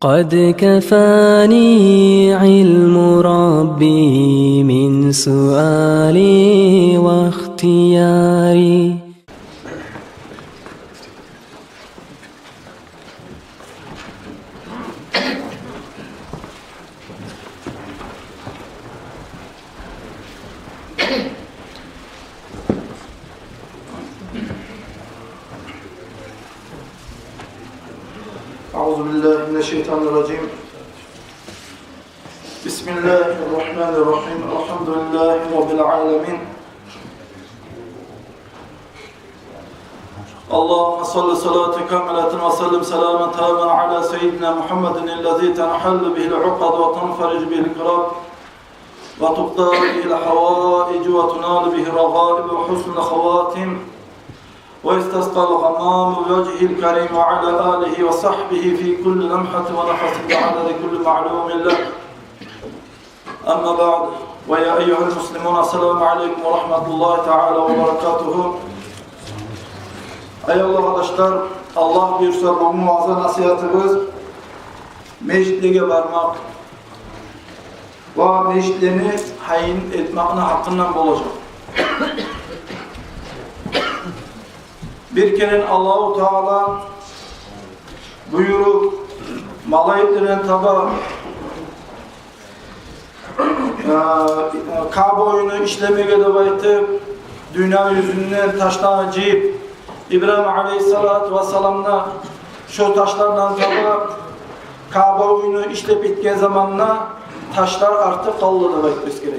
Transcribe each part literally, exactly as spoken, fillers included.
قد كفاني علم ربي من سؤالي واختياري. أعوذ بالله من الشيطان الرجيم. بسم الله الرحمن الرحيم. الحمد لله رب العالمين. اللهم صل صلاة كاملة وسلم سلاما تاما على سيدنا محمد الذي تنحل به العقد وتنفرج به الكرب وتقضى به الحوائج وتنال به الرغائب وحسن الخواتم ويستسقى الغمام بوجهه الكريم وعلى آله وصحبه في كل لمحة ونفس بعدد كل معلوم له. أما بعد، ويا أيها المسلمون، السلام عليكم ورحمة الله تعالى وبركاته. Аявлу къардашлар, Аллагь буюрса, бугюн ваъза-насигьатыбыз межитлеге бармакъ ва межитлени гьайын этмекни гьакъындан болажакъ. Бир керен Аллагьу Таала буюруп, малайиклерден таба, э, Кааба уьюню ишлемеге деп айтып, дюнья юзюнден ташланы жыйып, Ибрагьим алейгьиссалату вассалам да шо ташлардан таба Кааба уьюню ишлеп битген заманда ташлар артыкъ къалды деп айтып эсгере.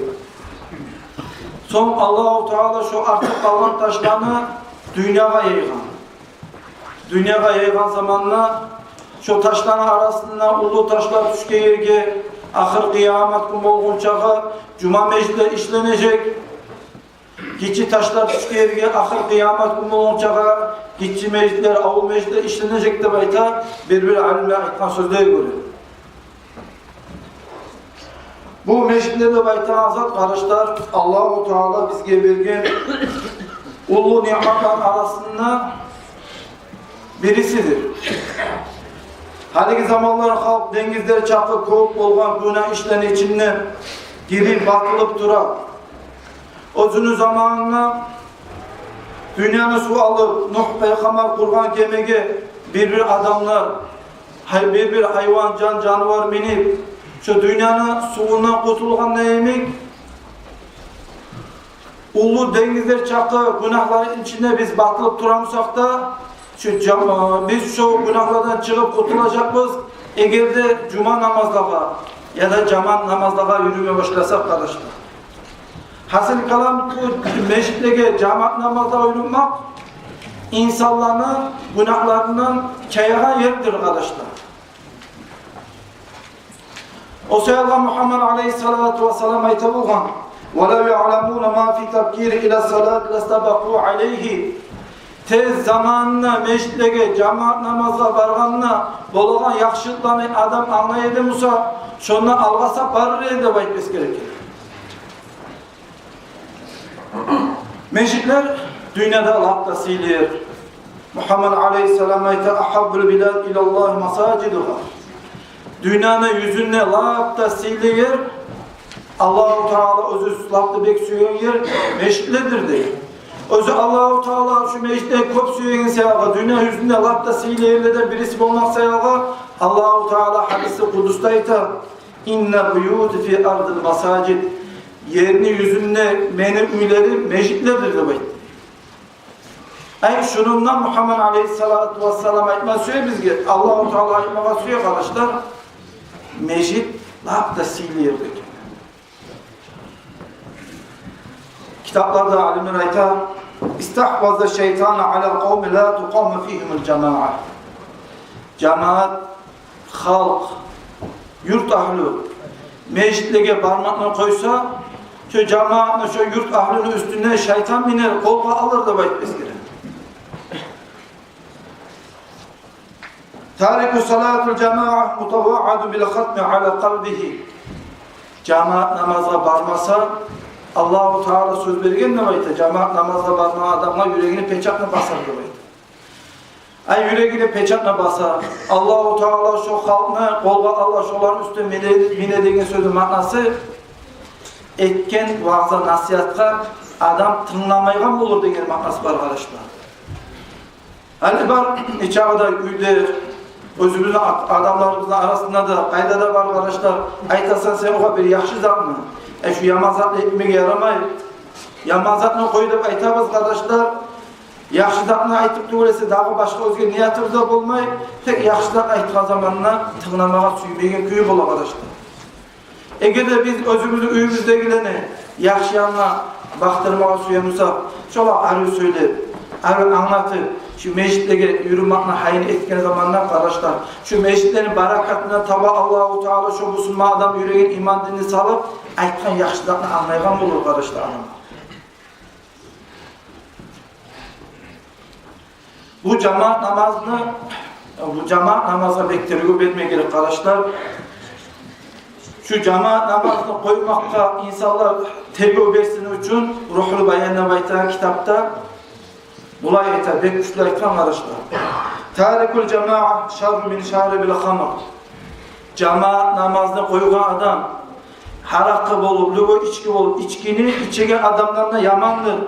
Сонг Аллагьу Таала шо артыкъ къалгъан ташланы дюньягъа яйгъан. Дюньягъа яйгъан заманда шо ташланы арасында уллу ташлар тюшген ерге ахыр къыямат гюн болгъунчагъа жума межитлер ишленежек. Гиччи ташлар тюшген ерге ахыр къыямат гюн болгъунчагъа гиччи межитлер, авул межитлер ишленежек деп айта бир-бир алимлер айтгъан сёзлеге гёре. Бу межитлер деп айтагъан зат, къардашлар, Аллагьу Таала бизге берген уллу ниъматлар арасында бирисидир. Гьалиги заманлар халкъ денгизлер чакъы кёп болгъан гюнагь ишлени ичинде гирип батылып тура. Оьзюню заманында дюньяны сув алып, Нугь пайхаммар къургъан гемеге бир-бир адамлар, гьай-, бир-бир гьайван, жан-жанывар минип, шо дюньяны сувундан къутулгъанда йимик, уллу денгизлер чакъы гюнагьланы ичинде биз батылып турамысакъ да, шо жам-, биз шо гюнагьлардан чыгъып къутулажакъбыз, эгер де жума намазлагъа яда жамаат намазлагъа юрюме башласакъ, къардашлар. Гьасили калам, бу межитлеге жамаат намазлагъа юрюмек инсанланы гюнагьларындан чаягъан ердир, къардашлар. О саялгъа Мугьаммад алейгьиссалату вассалам айта болгъан: «ولو يعلمون ما في التبكير إلى الصلاة لاستبقوا عليه». Тез заманында межитлеге жамаат намазгъа баргъанда болагъан яхшылыкъланы адам англай эди буса, шондан алгъасап барыр эди деп айтып эсгере экен. Межитлер дюньяда лап да сыйлы ер. Мугьаммад алейгьиссалам айта: «أحب البلاد إلى الله مساجدها». Дюньяны юзюнде лап да сыйлы ер, Аллагьу Таала оьзю лап да бек сюеген ер межитлердир дей. Оьзю Аллагьу Таала шу межитлени кёп сюегени саялгъа, дюнья юзюнде лап да сыйлы ерлерден бириси болмакъ саялгъа, Аллагьу Таала гьадиси къудусда айта: «إن بيوتي في الأرض مساجد». Ерни юзюнде мени уьйлерим межитлердир деп айтды. Ай, шунундан Мугьаммад алейгьиссалату вассалам айтма сюе бизге, Аллагьу Таала айтмагъа сюе, къардашлар, межит лап да сыйлы ер экен. Китапларда алимлер айта: «استحوذ الشيطان على قوم لا تقام فيهم الجماعة». Жамаат, халкъ, юрт агьлю межитлеге бармакъны къойса, шо жамаатны, шо юрт агьлюню уьстюне шайтан минер, къолгъа алыр деп айтып эсгере. «تارك صلاة الجماعة متوعد بالختم على قلبه». Жамаат намазгъа бармаса, Аллагьу Таала сёз берген деп айта, жамаат намазгъа бармагъан адамгъа юрегине печатны басар деп айта. Ай, юрегине печатны баса. Аллагьу Таала шо халкъны къолгъа ала, шоланы уьстюне мине, мине деген сёзню маънасы, этген ваъза-насигьатгъа адам тынгламайгъан болур деген маънасы бар, къардашлар. Гьали бар, нечакъы да уьйде, оьзюбюзню ат-, адамларыбызны арасында да, къайда да бар, къардашлар, айтасан сен огъар бир яхшы затны, э, шу яман затны этмеге ярамай, яман затны къой деп айтабыз, къардашлар. Яхшы затны айтып тюгюл эсе, дагъы башгъа оьзге ниятыбыз да болмай, тек яхшы зат айтгъан заманда тынгламагъа сюймейген кюй бола, къардашлар. Эгер де биз оьзюбюзню уьюбюздегилени яхшы янгъа бакъдырмагъа сюе бусакъ, шолагъа арив сёйлеп, арив англатып, шу межитлеге юрюмекни гьайын этген заманда, къардашлар, шу межитлени баракатындан таба Аллагьу Таала шо бусурман адамны юрегине иман динни салып, айтгъан яхшы затны англайгъан болур, къардашлар, адам. Бу жамаат намазны, бу жамаат намазгъа бек тергев берме герек, къардашлар. Шу жамаат намазны къоймакъгъа инсанлар тергев берсин учун, Рухул Баян деп айтагъан китапда булай айта, бек гючлю айтгъан, къардашлар: «Тарикул жамаа шарру мин шарибил хамр». Жамаат намазны къойгъан адам гьаракъы болуп, любой ички болуп, ичкини ичеген адамдан да ямандыр.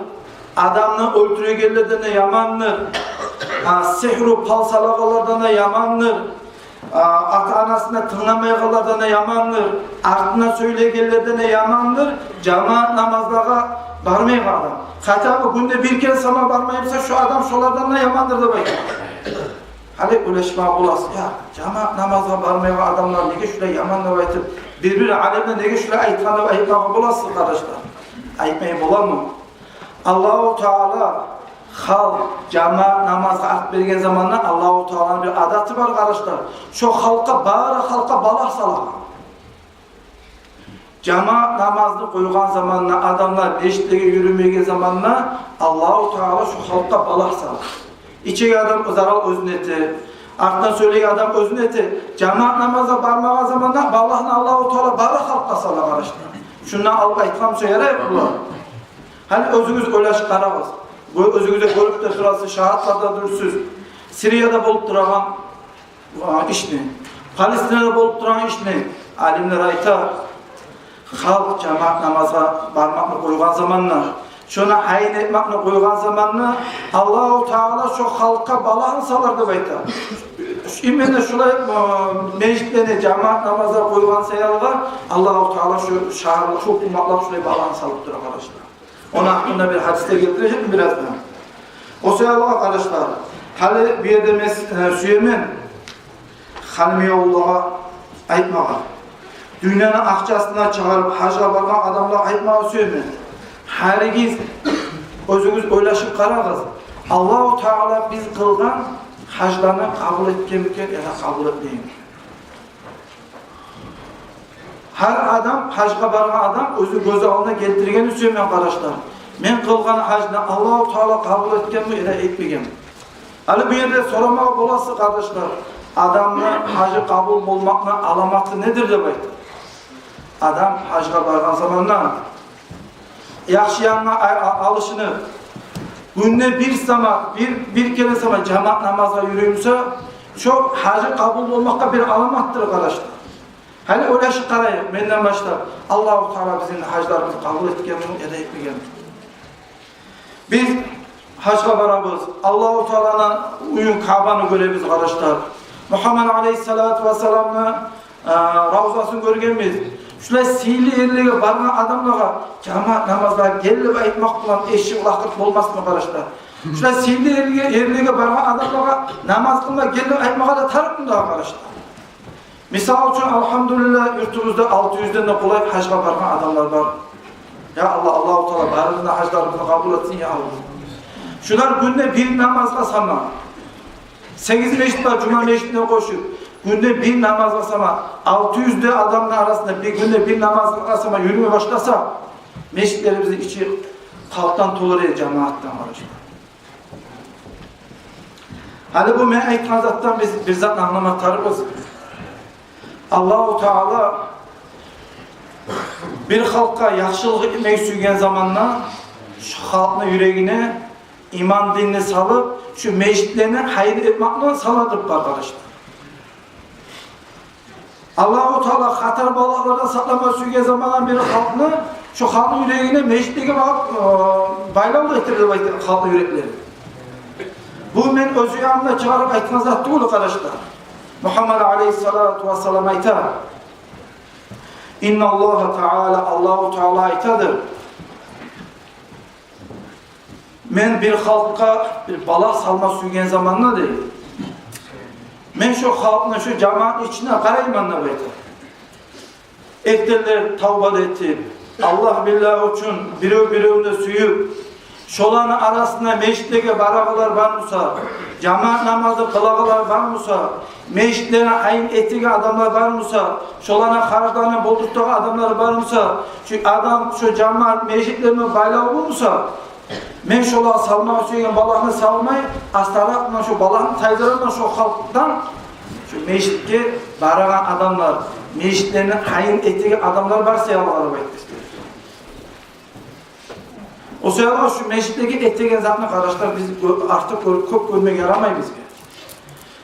Адамны оьлтюрегенлерден де ямандыр. А, сигьру, пал салагъанлардан да ямандыр. А, ата-анасына тынгламайгъанлардан да ямандыр. Артына сёйлейгенлерден де ямандыр жамаат намазлагъа бармайгъан адам. Хотя бы гюнде бир керен сама бармай буса, шо адам шолардан да ямандыр деп айта. Гьали ойлашма боласыз: «Я, жамаат намазгъа бармайгъан адамлар неге шулай яман?» деп айтып, бир-бир алимлер неге шулай айтгъан деп айтмагъа боласыз, къардашлар. Айтмай боламы? Аллагьу Таала халкъ жамаат намазгъа арт берген заманда, Аллагьу Тааланы бир адаты бар, къардашлар. Шо халкъгъа, бары халкъгъа балагь салагъан. Жамаат намазны къойгъан заманда, адамлар межитлеге юрюмейген заманда, Аллагьу Таала шо халкъгъа балагь сала. Ичеген адам зарал оьзюне эте, артдан сёйлейген адам оьзюне эте. Жамаат намазгъа бармагъан заманда балагьны Аллагьу Таала бары халкъгъа сала, къардашлар. Шундан алып айтгъан буса ярай булар. Гьали оьзюгюз ойлашып къарагъыз. Бу оьзюгюз де гёрюп де турасыз, шагьатлар да дюрсюз. Сирияда болуп турагъан а, ишни, Палестинада болуп турагъан ишни, алимлер айта, халкъ жамаат намазгъа бармакъны къойгъан заманда, шону гьайын этмекни къойгъан заманда, Аллагьу Таала шо халкъгъа балагьны салар деп айта. Именно шулай, а, межитлени жамаат намазгъа къойгъан саялы Аллагьу Таала шо шагьарлар, шо гьукуматлар шулай балагьны салып тура, къардашлар. Ону гьакъында бир гьадис де гелтирежекмен бираздан. О саялы, къардашлар, гьали бу ерде мен, э, сюемен Халимбекавуллагъа айтмагъа, дюньяны акъчасын да чыгъарып гьажгъа баргъан адамлагъа айтмагъа сюемен. Гьаригиз оьзюгюз ойлашып къарагъыз. Аллагьу Таала биз къылгъан гьажланы къабул этгенмикен яда къабул этмегенмикен? Гьар адам, гьажгъа баргъан адам оьзю гёз алдына гелтиргенин сюемен, къардашлар. Мен къылгъан гьажны Аллагьу Таала къабул этгенми яда этмегенми? Гьали бу ерде сорамагъа боласыз, къардашлар, адамны гьажы къабул болмакъны аламаты недир деп айтып. Адам гьажгъа баргъан заманда яхшы янгъа а-, а-, алышынып, гюнде бир сама, бир, бир керен сама жамаат намазгъа юрюй буса, шо гьажы къабул болмакъгъа бир аламатдыр, къардашлар. Гьали ойлашып къарайыкъ, менден башлап, Аллагьу Таала бизин гьажларыбызны къабул этгенми яда этмегенми? Биз гьажгъа барабыз, Аллагьу Тааланы уьюн, Каабаны гёребиз, къардашлар. Мугьаммад алейгьиссалату вассаламны, а, равзасын гёргенбиз. Шулай сыйлы ерлеге баргъан адамлагъа жамаат намазлагъа гел деп айтмакъ булан эшик лакъыр болмасмы, къардашлар? Шулай сыйлы ерлеге, ерлеге баргъан адамлагъа намаз къылма гел деп айтмагъа да тарыкъмы дагъы, къардашлар? Мисал учун, альгьамдулиллагь, юртубузда алты юзден де къолай гьажгъа баргъан адамлар бар. Я Аллагь, Аллагьу Таала барыбызны да гьажларыбызны къабул этсин, я Аллагь. Шулар гюнде бир намазгъа сама, сегиз межит бар, жума межитине къошуп, гюнде бир намазгъа сама, алты юз де адамны арасында бир гюнде бир намазгъа сама юрюме башласа, межитлерибизни ичи халкъдан толар эди, жамаатдан, къардашлар. Гьали бу мен айтгъан затдан биз бир зат англама тарыкъбыз. Аллагьу Таала бир халкъгъа яхшылыкъ этмеге сюйген заманда, шо халкъны юрегине иман динни салып, Шу межитлени гьайын этмакъны саладырып бар, къардашлар. Аллагьу Таала хатар балагьлардан сакълама сюйген замандан бери халкъны, шу халкъны юрегине межитлеге багъып, э, байлавлу этдире деп айта халкъны юреклерин. Бу мен оьз янымдан чыгъарып айтгъан зат тюгюл, къардашлар. Мугьаммад алейгьиссалату вассалам айта: «Инналлагьа таала», Аллагьу Таала айтады: «Мен бир халкъгъа бир балагь салма сюйген заманда, — дей, — мен шу халкъны, шу жамаатны ичине къарайман, — деп айта. — Эртенлер тавба да этип, Аллагь-биллагь учун бирев-биревню сююп, шоланы арасында межитлеге барагъанлар бар буса, жамаат намазы къылагъанлар бар буса, межитлени гьайын этеген адамлар бар буса, шоланы харжларын болдуртагъан адамлар бар буса, шу адам, шу жамаат межитлеге байлавлу буса, мен шолагъа салмагъа сюйген балагьны салмай, астаракъ муна шу балагьны тайдыраман шу халкъдан, шу межитге барагъан адамлар, межитлени гьайын этеген адамлар бар саялы», — деп айтды. О саялы шу межитлеге этеген затны, къардашлар, биз гё-, артыкъ гёрюп, кёп гёрмеге ярамай бизге.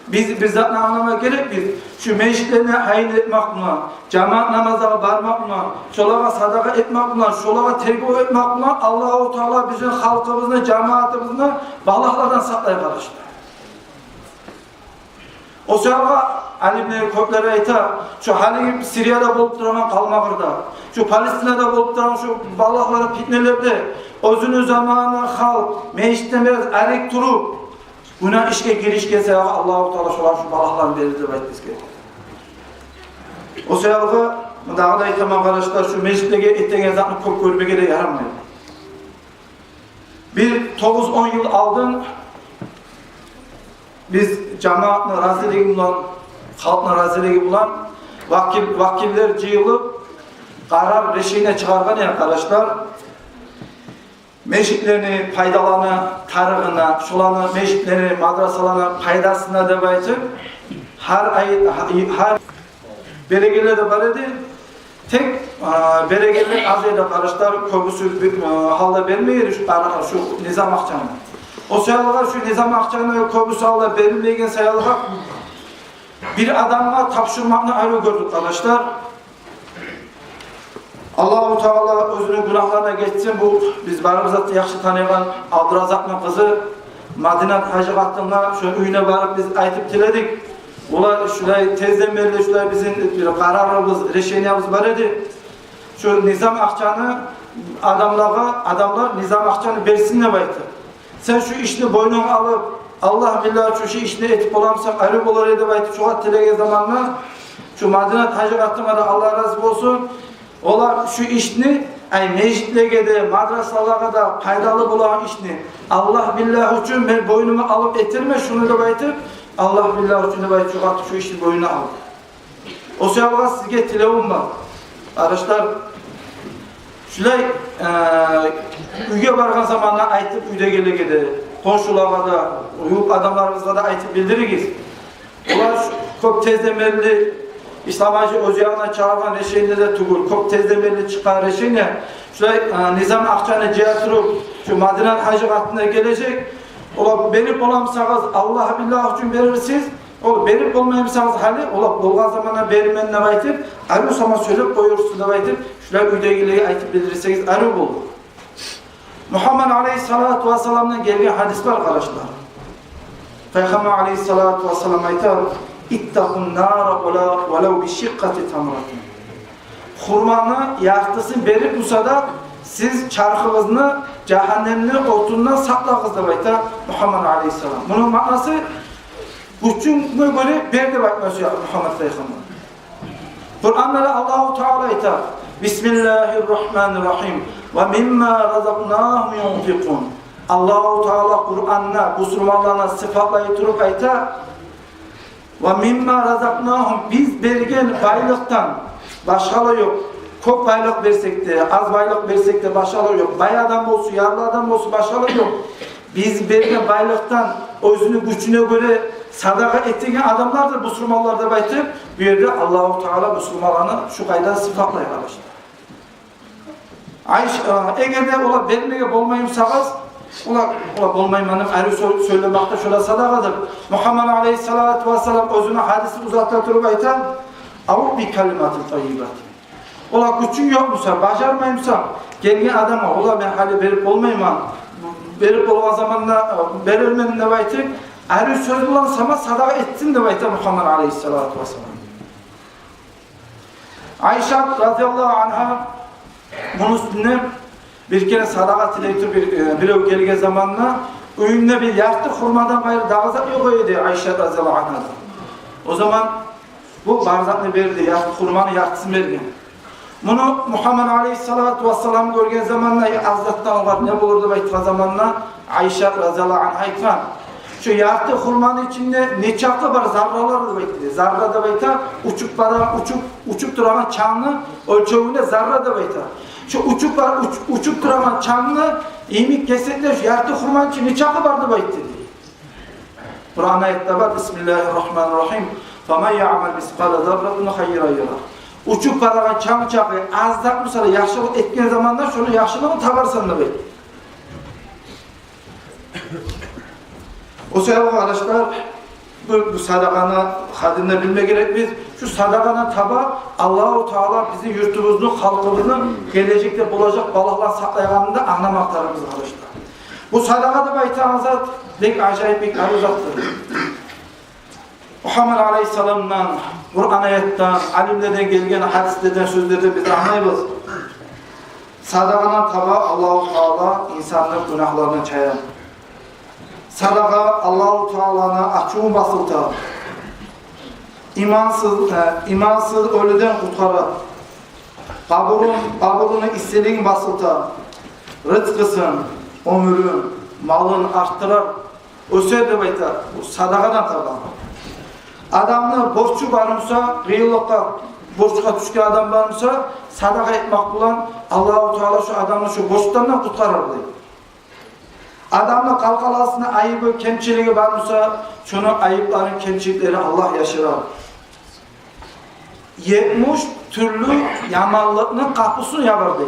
Биз бир затны англама герекбиз. Шу межитлени гьайын этмек булан, жамаат намазлагъа бармакъ булан, шолагъа садагъа этмек булан, шолагъа тергев этмек булан Аллагьу Таала бизин халкъыбызны, жамаатыбызны балагьлардан сакълай, къардашлар. О саялы алимлер кёплери айта, шу гьалиги Сирияда болуп турагъан къалмагъалда, шу Палестинада болуп турагъан шу балагьлар, питнелерде оьзюню заманында халкъ межитден бираз арек туруп, гюнагь ишге гиришген саялы Аллагьу Таала шолагъа шу балагьланы берди деп айтды бизге. О саялы дагъы да айтаман, къардашлар, шу межитлеге этеген затны кёп гёрмеге де ярамай. Бир тогъуз-он йыл алдын биз жамаатны разилиги булан, халкъны разилиги булан вакил-, вакиллер жыйылып, къарар, решение чыгъаргъан эдик, къардашлар. Межитлени пайдаланы тарыгъына, шоланы, межитлени, мадрасаланы пайдасына деп айтып, гьар ай, гьар берегенлер де бар эди. Тек, а, берегенлер аз эди, къардашлар, кёбюсю бир, а, гьалда бермей эди шу, а, шу низам акъчаны. О саялы шу низам акъчаны кёбюсю гьалда берилмеген саялы бир адамгъа тапшурмакъны арив гёрдюк, къардашлар. Аллагьу Таала оьзюню гюнагьларына гечсин. Бу биз барыбыз да яхшы таныйгъан Абдуразакъны къызы Мадинат гьажи къатынгъа, шо уьюне барып биз айтып тиледик. Олар шулай тезден берли, шулай бизин бир къарарыбыз, решениябыз бар эди. Шу низам акъчаны адамлагъа, адамлар низам акъчаны берсин деп айтып. Сен шу ишни бойнунга алып, Аллагь-биллагь учун шу ишни этип боламысан, арив болар эди деп айтып, шогъар тилеген заманда, шу Мадинат гьажи къатынгъа да Аллагь рази болсун, олар шу ишни, ай, межитлеге де, мадрасалагъа да пайдалы болагъан ишни, Аллагь-биллагь учун мен бойнума алып этермен шуну деп айтып, Аллагь-биллагь учун деп айтып, шогъар шу ишни бойнуна алды. О саялы сизге тилевюм бар, къардашлар. Шулай, э, уьйге баргъан заманда айтып, уьйдегилеге де, хоншулагъа да, ювукъ адамларыгъызгъа да айтып билдиригиз. Олар шу-, кёп тезден берли, Ислам гьажи оьз янындан чыгъаргъан решение де тюгюл, кёп тезден берли чыкъгъан решение. Шулай, э, низам акъчаны жыя туруп, шу Мадинат гьажи къатына гележек. Олар берип боламысагъыз, Аллагь-биллагь учун берирсиз. Олар берип болмаймысагъыз гьали, олар болгъан заманда берирмен деп айтып, арив сама сёйлеп къоярсыз деп айтып, шулай уьйдегилеге айтып билдирсегиз, арив болур. Мугьаммад алейгьиссалату вассаламдан гелген гьадис бар, къардашлар. Пайхаммар алейгьиссалату вассалам айта: «Иттакъун нара валав, валав бишикъкъати тамратин». Хурманы яртысын берип буса да, сиз чархыгъызны жагьаннемни отундан сакълагъыз деп айта Мугьаммад алейгьиссалам. Муну маънасы, гючюнге гёре бер деп айтма сюе Мугьаммад пайхаммар. Къуранда да Аллагьу Таала айта: «Бисмиллагьир рагьманир рагьим. Ва мимма разакънагьум юнфикъун». Аллагьу Таала Къуранда бусурманланы сыфатлай туруп айта: «Ва мимма разакънагьум», биз берген байлыкъдан, башгъалар ёкъ. Кёп байлыкъ берсек де, аз байлыкъ берсек де, башгъалар ёкъ. Бай адам болсун, ярлы адам болсун, башгъалар ёкъ. Биз берген байлыкъдан оьзюню гючюне гёре садагъа этеген адамлардыр бусурманлар деп айтып, бу ерде Аллагьу Таала бусурманланы шу къайда сыфатлай, къардашлар. Айш-, э, эгер де олар бермеге болмаймысагъыз, Олар, олар болмайман деп, арив сё-, сёйлемек де шо да садагъадыр. Мугьаммад алайгьиссалату вассалам оьзюню гьадисин узата туруп айта: «Ав би калиматин таййибатин». Олар гючюнг ёкъ буса, бажармай буса, гелген адамгъа, олар, мен гьали берип болмайман, берип болгъан заманда, э, берермен деп айтып, арив сёз булан сама садагъа этсин деп айта Мугьаммад алайгьиссалату вассалам. Айшат разияллагьу ангьа муну уьстюне бир керен садагъа тилей туруп бир, э, бирев гелген заманда, уьюнде бир ярты хурмадан къайры дагъы зат ёкъ эди Айшат разияллагьу ангьада. О заман бу бар затны берди, ярты хурманы яртысын берген. Муну Мугьаммад алайгьиссалату вассалам гёрген заманда, аз затдан огъар не болур деп айтгъан заманда, Айшат разияллагьу ангьа айтгъан: «Шо ярты хурманы ичинде нече акъы бар зарралар?» — деп айтды. Зарра деп айта учуп бара, учуп, учуп турагъан чангны оьлчевюне зарра деп айта. Шо учуп бар, уч-, учуп турагъан чангны йимик гесекде шо ярты хурманы ичинде нече акъы бар деп айтды, дей. Къуран аятда бар: «Бисмиллагьи ррагьмани ррагьим. Фаман яъмал мискъала зарратин хайран яра». Учуп барагъан чанг чакъы аз зат буса да яхшылыкъ этген заманда шону яхшылыгъын табарсан деп айта. О саялы, къардашлар, бу, бу садагъаны къадрин де билме герекбиз. Шу садагъадан таба Аллагьу Таала бизин юртубузну, халкъыбызны гележекде болажакъ балагьлардан сакълайгъанын да англамакъ тарыкъбыз, къардашлар. Бу садагъа деп айтагъан зат бек ажайып, бек арив затдыр. Мугьаммад алайгьиссаламдан, Къуран аятдан, алимлерден гелген гьадислерден, сёзлерден биз англайбыз: садагъадан таба Аллагьу Таала инсанны гюнагьларындан чая. Садагъа Аллагьу Тааланы ачувун басылта. Имансыз, э, имансыз оьлюден къутгъара. Къабурун, къабуруну иссилигин басылта. Рызкъысын, оьмюрюн, малын артдырар. Оьсер деп айта, бу садагъадан таба. Адамны борчу бар буса, къыйынлыкъгъа, борчгъа тюшген адам бар буса, садагъа этмек булан Аллагьу Таала шо адамны шо борчдан да къутгъарар, дей. Адамны къалкъаласына айыбы, кемчилиги бар буса, шону айыпларын, кемчиликлерин Аллагь яшырар. Етмиш тюрлю яманлыкъны къапусун ябар, дей.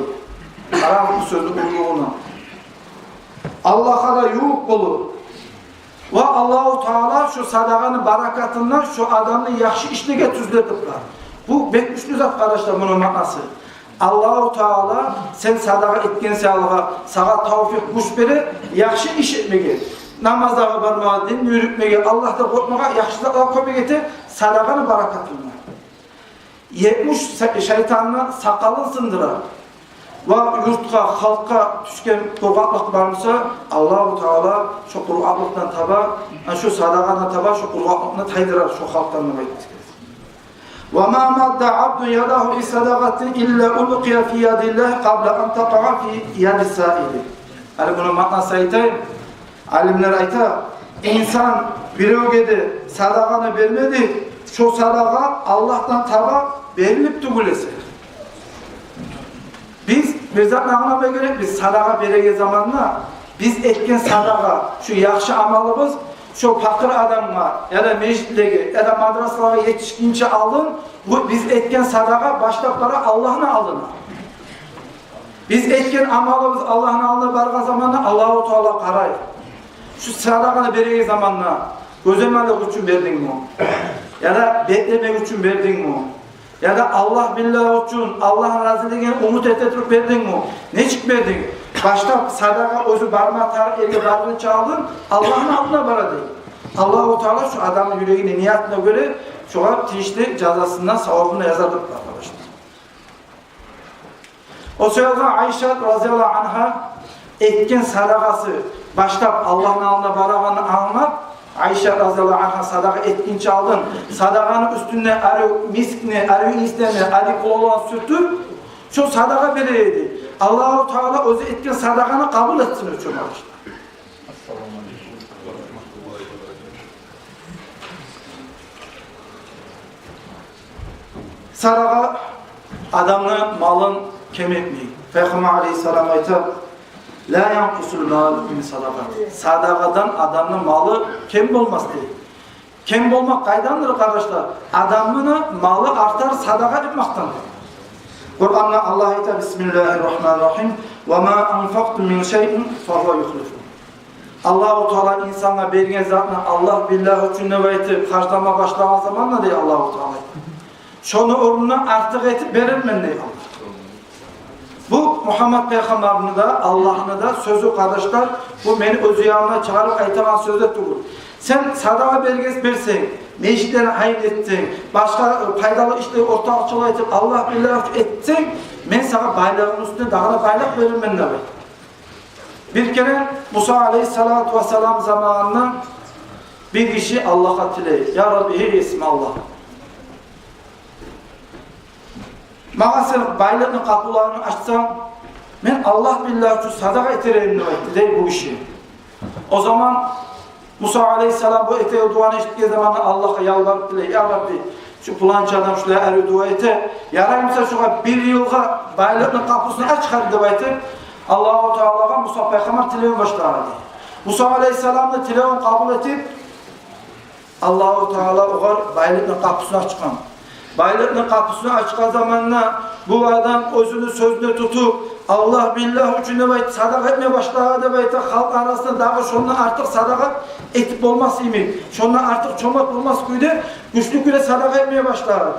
Къарагъыз бу сёзню уллулугъуна. Аллагьгъа да ювукъ болур. Ва Аллагьу Таала шо садагъаны баракатындан шо адамны яхшы ишлеге тюзлетип бар. Бу бек гючлю зат, къардашлар, муну маънасы. Аллагьу Таала сен садагъа этген саялы сагъа тавфикъ, гюч бере яхшы иш этмеге, намазлагъа бармагъа, динни юрютмеге, Аллагьдан къоркъмагъа, яхшы затлагъа кёмек эте садагъаны баракатындан. Етмиш са-, шайтанны сакъалын сындыра. Ва юртгъа, халкъгъа тюшген къургъакълыкъ бар буса, Аллагьу Таала шо къургъакълыкъдан таба, шо садагъадан таба шо къургъакълыкъны тайдырар шо халкъдан, деп айтды. Ва ма мадда абдун ядагьу ли садагъатин илла улкъия фи ядиллагьи къабла ан такъаъа фи яди саили. Гьали муну маънасын айтайым. Алимлер айта, инсан биревге де садагъаны бермеди, шо садагъа Аллагьдан таба берилип тюгюл эсе. Биз бир затны англама герекбиз: садагъа береген заманда биз этген садагъа, шо яхшы амалыбыз, шо пакъыр адамгъа, яда межитлеге, яда мадрасалагъа етишгинче алдын, бу биз этген садагъа башлап бара Аллагьны алдына. Биз этген амалыбыз Аллагьны алдына баргъан заманда Аллагьу Таала къарай. Шо садагъаны береген заманда гёземаллыкъ учун бердингми? Яда бетлемек учун бердингми? Яда Аллагь биллагь учун, Аллагьны разилигин умут эте туруп бердингми? Нечик бердинг? Башлап садагъа оьзю барма тарыкъ ерге баргъынча алдын Аллагьны алдына бара, дей. Аллагьу Таала шо адамны юрегине, ниятына гёре шогъар тийишли жазасын да, савабын да язар деп бар, къардашлар. О саялы Айшат разияллагьу ангьа этген садагъасы башлап Аллагьны алдына барагъанын англап, Айшат разияллагьу ангьа садагъа этгинче алдын садагъаны уьстюне арив мискни, арив ийислени, одеколонланы сюртюп, шо садагъа бере эди. Аллагьу Таала оьзю этген садагъаны къабул этсин учун, къардашлар. Садагъа адамны малын кем этмей. Пайхаммар алайгьиссалам айта: «Ла янкъусул малу мин садакъа». Садагъадан адамны малы кем болмас, дей. Кем болмакъ къайдандыр, къардашлар? Адамны малы артар садагъа этмекден. Къуранда Аллагь айта: «Бисмиллагьи ррагьмани ррагьим. Ва ма анфакътум мин шайин фагьува юхлифу». Аллагьу Таала инсангъа берген затны Аллагь биллагь учун деп айтып харжлама башлагъан заманда, дей, Аллагьу Таала, шону орнуна артыкъ этип берермен, дей Аллагь. Бу Мугьаммат пайхаммарны да, Аллагьны да сёзю, къардашлар, бу мени оьз янымдан чыгъарып айтагъан сёз де тюгюл. Сен садагъа берген, берсенг, межитлени гьайын этсенг, башгъа, э, пайдалы ишлени ортакъчылыкъ этип, Аллагь биллагь учун этсенг, мен сагъа байлыгъынгны уьстюне дагъы да байлыкъ берермен, деп айта. Бир керен Муса алейгьиссалату вассалам заманында бир гиши Аллагьгъа тилей: «Я Рабби, гьей Есим Аллагь, магъа сен байлыкъны къапуларын ачсанг, мен Аллагь биллагь учун садагъа этер эдим», — деп айтды, дей, бу гиши. О заман Муса алейгьиссалам бу этеген дуаны эшитген заманда Аллагьгъа ялбарып тилей: «Я Рабби, шу пуланчы адам шулай арив дуа эте, яраймыса шогъар бир йылгъа байлыкъны къапусун ачгъар», — деп айтып, Аллагьу Таалагъа Муса пайхаммар тилеме башлагъан эди. Муса алейгьиссаламны тилевюн къабул этип, Аллагьу Таала огъар байлыкъны къапусун ачгъан. Байлыкъны къапусун ачгъан заманда бу адам оьзюню сёзюне тутуп, Аллагь биллагь учун деп айтып садагъа этме башлагъан деп айта, халкъ арасында дагъы шондан артыкъ садагъа этип болмас йимик, шондан артыкъ чомарт болмас кюйде, гючлю кюйде садагъа этме башлагъан.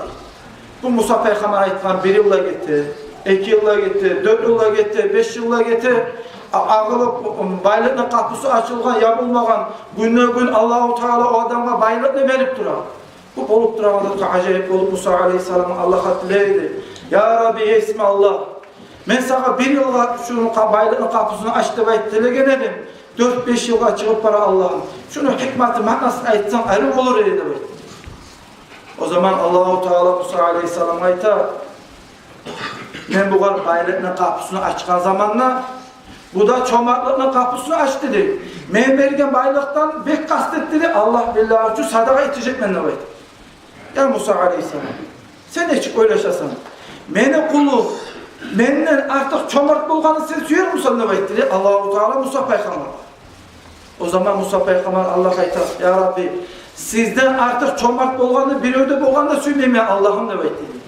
Бу Муса пайхаммар айтгъан: «Бир йыл да гете, эки йыл да гете, дёрт йыл да гете, беш йыл да гете». А-, агъылып, байлыкъны къапусу ачылгъан, ябулмагъан, гюнню-гюн Аллагьу Таала о адамгъа байлыкъны берип тура. Бу болуп турагъан затгъа ажайып болуп, Муса алейгьиссалам Аллагьгъа тилей эди: «Я Рабби, Есим Аллагь, мен сагъа бир йылгъа шуну къа-, байлыкъны къапусун ач деп айтып тилеген эдим. Дёрт-беш йылгъа чыгъып бара, Аллагьым. Шуну гьикматын, маънасын айтсанг, арив болур эди», — деп айтды. О заман Аллагьу Таала Муса алейгьиссаламгъа айта: «Мен бугъар байлыкъны къапусун ачгъан заманда, бу да чомартлыкъны къапусун ачды, — дей. — Мен берген байлыкъдан бек къаст этди, — дей, — Аллагь биллагь учун садагъа этежекмен», — деп айтды. «Я Муса алейгьиссалам, сен нечик ойлашасан? Мени къулум менден артыкъ чомарт болгъанны сен сюермисен?» — деп айтды, дей, Аллагьу Таала Муса пайхаммаргъа. О заман Муса пайхаммар Аллагьгъа айта: «Я Рабби, сизден артыкъ чомарт болгъанны бирев де болгъанны сюймеймен, Аллагьым», — деп айтды, дей.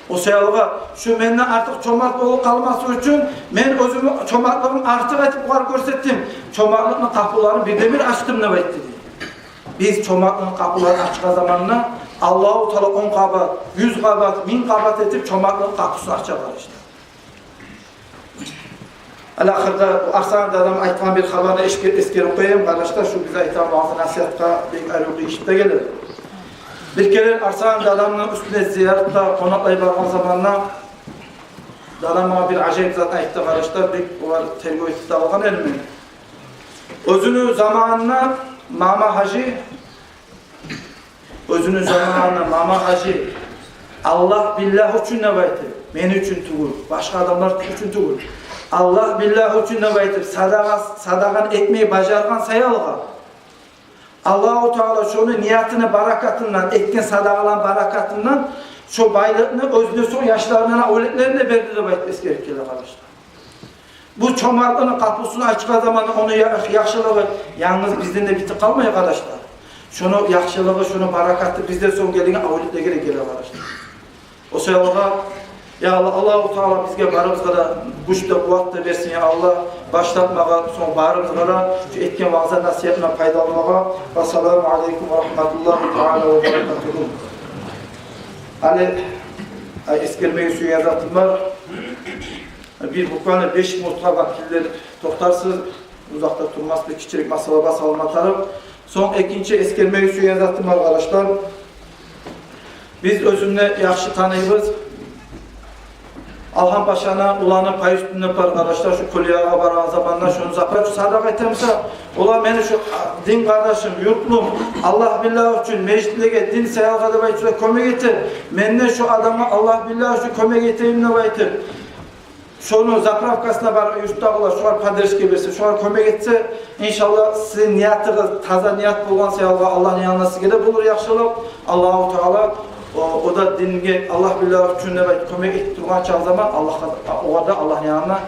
О саялгъа, шу менден артыкъ чомарт болуп къалмасы учун, мен оьзюмню чомартлыгъымны артыкъ этип огъар гёрсетдим. Чомартлыкъны къапуларын бирден-бир ачдым, деп айтды, дей. Биз чомартлыкъны къапуларын ачгъан заманда Аллагьу Таала он къабат, юз къабат, минг къабат этип чомартлыкъны къапусун ача, къардашлар. Ал-ахырда бу Арслан дадам айтгъан бир хабарны эсге-, эсгерип къояйым, къардашлар, шу биз айтагъан ваъза-насигьатгъа бек арив къыйышып да геле. Бир керен Арслан дадамны уьстюне зияратгъа къонакълай баргъан заманда дадам магъа бир ажайып затны айтды, къардашлар, бек олар тергев этип де алгъан эдим мен. Оьзюню заманында Мама-гьажи, оьзюню заманында Мама-гьажи, Аллагь биллагь учун деп айтып, мен учун тюгюл, башгъа адамлар учун тюгюл, Аллагь биллагь учун деп айтып, садагъа, садагъаны этмеге бажаргъан саялгъа, Аллагьу Таала шону ниятыны баракатындан, этген садагъаланы баракатындан шо байлыкъны оьзюнден сонг яшларына, авлетлерине берди деп айтып эсгерип геле, къардашлар. Бу чомартлыкъны къапусун ачгъан заманда ону я-, яхшылыгъы янгыз бизден де битип къалмай, къардашлар. Шону яхшылыгъы, шону баракаты бизден сонг гелеген авлетлеге де геле, къардашлар. О саялгъа, я Аллагь, Аллагьу Таала бизге барыбызгъа да гюч де, къуват да берсин, я Аллагь, башлатмагъа, сонг барыбызгъа да шу этген ваъза-насигьатындан пайдаланмагъа. Вассаламу алейкум ва рагьматуллагьи таала ва баракатугьу. Гьали, ай, эсгермеге сюеген затым бар. Бир буквально беш минутгъа вакиллер токътарсыз, узакъда турмас, бир гиччирек масъала басалма тарыкъ. Сонг экинчи эсгермеге сюеген затым бар, къардашлар. Биз оьзюн де яхшы таныйбыз. Алгьампашаны уланы Пайюсдин деп бар, къардашлар, шу кёлиягъа барагъан заманда шону заправкасына садагъа этемиса, олар мени шу дин къардашым, юртлум, Аллагь биллагь учун межитлеге, дин саялгъа деп айтып кёмек эте. Мен де шу адамгъа Аллагь биллагь учун кёмек этейим деп айтып, шону заправкасына барып, юртдагъылар шогъар поддержка берсе, шогъар кёмек этсе, иншаллагь, сизин ниятыгъыз таза ният болгъан саялгъа, Аллагьны янында сизге де болур яхшылыкъ. Аллагьу Таала о, о да динге, Аллагь биллагь учун деп айтып кёмек этип тургъан чакъы заман, Аллагь, огъар да Аллагьны янында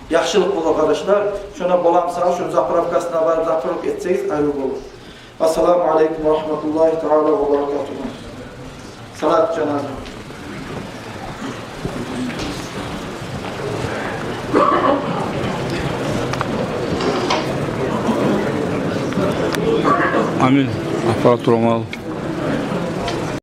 яхшылыкъ болур, къардашлар. Шонда боламыса, шону заправкасына барып заправка этсегиз, арив болур. Ассаламу алейкум ва рагьматуллагьи таала ва баракатугьу. Салат жаназа. Амин. Аппаратура мал.